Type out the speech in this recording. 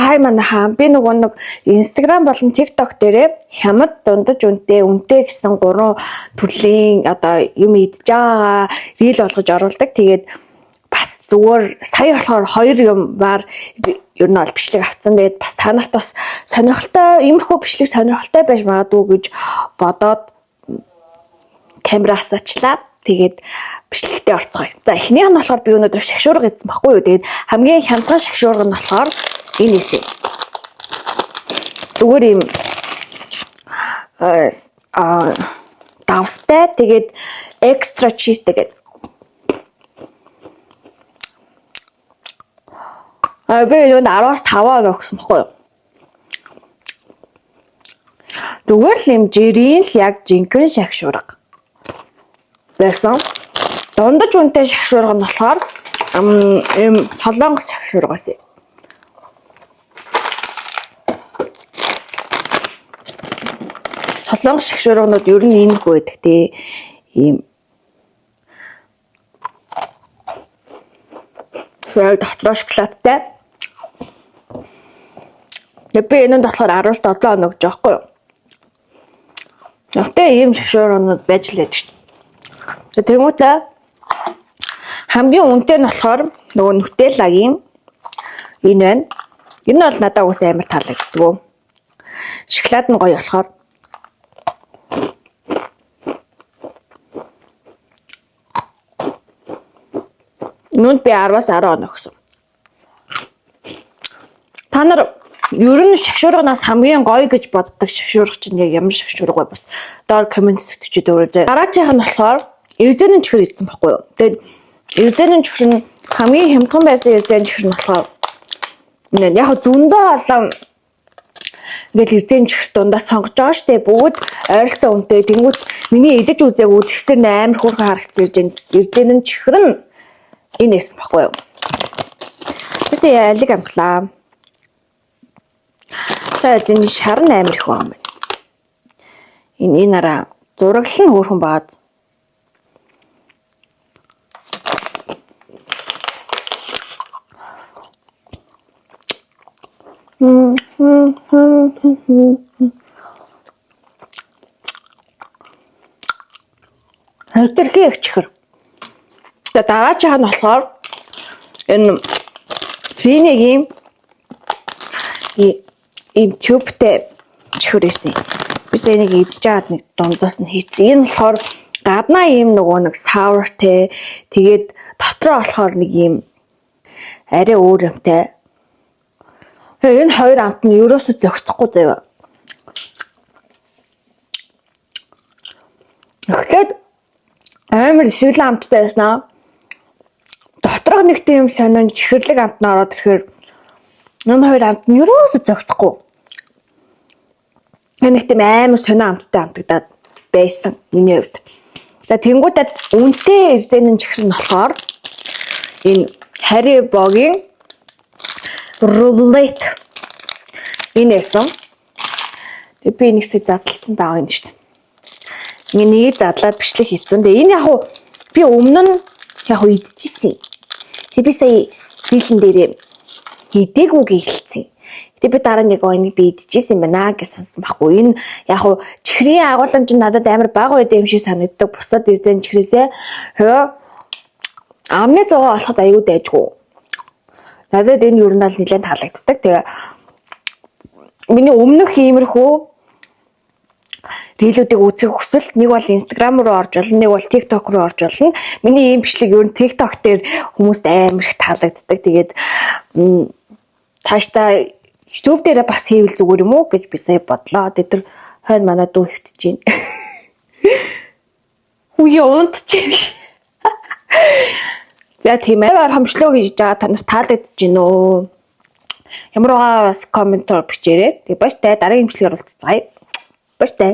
Хай манайхаа, би нөгөө нэг Instagram болон TikTok дээрээ хямд, дундаж үнэтэй, үнэтэй гэсэн гурван төрлийн одоо юм идж байгаагаа reel болгож оруулдаг. Тэгээд бас зүгээр сая болохоор хоёр юмар ер нь бол бичлэг авцсан. Тэгээд бас та нарт бас сонирхолтой, иймэрхүү бичлэг сонирхолтой байж магадгүй гэж бодоод камераас ачлаа. Тэгээд бичлэгтээ орцгоё. За, эхнийх нь болохоор би өнөөдөр шагшуурга идсэн байхгүй юу. Тэгээд хамгийн хямдхан шагшуурга нь болохоор энэ эсэ. Зүгээр юм давстай, тэгээд extra cheese тэгээд би юунд 10-аас 5 оноо өгсөн байхгүй юу? Зүгээр л юм жирийн л яг жинхэнэ шагшуурга байсан. Дундаж үнэтэй шагшуурга нь болохоор юм солонгос шагшуургаас юм. Солонгос шагшуурганууд ер нь иймэрхүү байдаг те. Ийм фраг дотроо шоколадтай. Тэгээ би энэнд болохоор 10-аас 7 оноо гэж байгаа хгүй юу. Гэтэ ийм шагшуурганууд байж л байдаг шүү дээ. Тэнгүүтээ хамгийн үнэтэй нь болохоор нөгөө Nutella-гийн энэ байна. Энэ бол надад уус амар таалагддаг. Шоколад нь гоё болохоор Нүнд би 10-аас 10 оноо өгсөн. Та нар ер нь шагшуурганаас хамгийн гоё гэж боддог шагшуурга чинь яг ямар шагшуурга вэ? Бас доор коммент хэсэгт өгөөрэй зөө. Дараачих нь болохоор эрзэнэн чихэр идсэн байхгүй юу? Тэгээд эрзэнэн чихэр нь хамгийн хямдхан байсан эрзэн чихэр нь болохоор энэ яг зөндөө олон ингээл эрзэн чихэр дундаас сонгож байгаа штэ. Бүгд ойролцоо үнэтэй. Тэнгүүт миний идэж үзээгүй тэгсэр амар хөөрхөн харагдсан эрзэнэн чихэр нь энэ байсан байхгүй юу? Бисээ алиг амслаа. За, энэ шар нь амар их байгаа юм байна. Энэ араа зураглал нь хөөрхөн баад. Хэтэрхий их чихэр. За, дараачих нь болохоор энэ финигийн ийм tube-тэй чихэр байсан. Би сая нэг идэж чаад нэг дундаас нь хийцэн. Энэ болохоор гаднаа ийм нөгөө нэг sour тэй, тэгээд дотроо болохоор нэг ийм арай өөр юмтай. Энэ хоёр амт нь ерөөсөө зохицохгүй заяа. Эхлээд амар сүүлэн амттай байснаа. Доторх нэг тийм сонин чихэрлэг амт нь ороод ирэхээр энэ хоёр амт нь ерөөсөө зохицохгүй. Энэ нэг тийм амар сонин амттай амтагдаад байсан миний хувьд. За, тэнгуүтэд үнэтэй эрзэнэн чихэр нь болохоор энэ Haribo-гийн roulette энэ байсан. Тэгээ би нэг хэсэг задлалцсан даа юм шүү дээ. Ингээ нэгийг задлаад бичлэг хийсэн. Тэгээ энэ яг уу би өмнө нь яг уу идчихсэн. Тэгээ би сая дийлэн дээрээ идээгүй гэлцсэн. Тэгээ би дараа нэг энийг би идчихсэн юм байна гэж сансан байхгүй. Энэ яг уу чихрийн агуулмж нь надад амар бага байд юм шиг санагддаг. Бусдад эрзэн чихрээсээ хөө амны зугаа олоход аюу дайжгүй. Надад энэ ер нь бол нэлээд таалагддаг. Тэгээ миний өмнөх иймэрхүү reel үүдийг үзэх хүсвэл нэг бол Instagram руу орж болно, нэг бол TikTok руу орж болно. Миний ийм бичлэг ер нь TikTok дээр хүмүүст амар их таалагддаг. Тэгээд таашдаа YouTube дээрээ бас хийвэл зүгээр юм уу гэж би сая бодлоо. Тэгээд тэр хойно манай дүү хөвтөж байна. Үе унтчих. За, тийм ээ. Хомшлоо гэж байгаа танаас таалагдж байна уу? Ямар байгаа бас комментоор бичээрэй. Тэгээ баяртай, дараагийн бичлэгээр уулзцаая. Баяртай.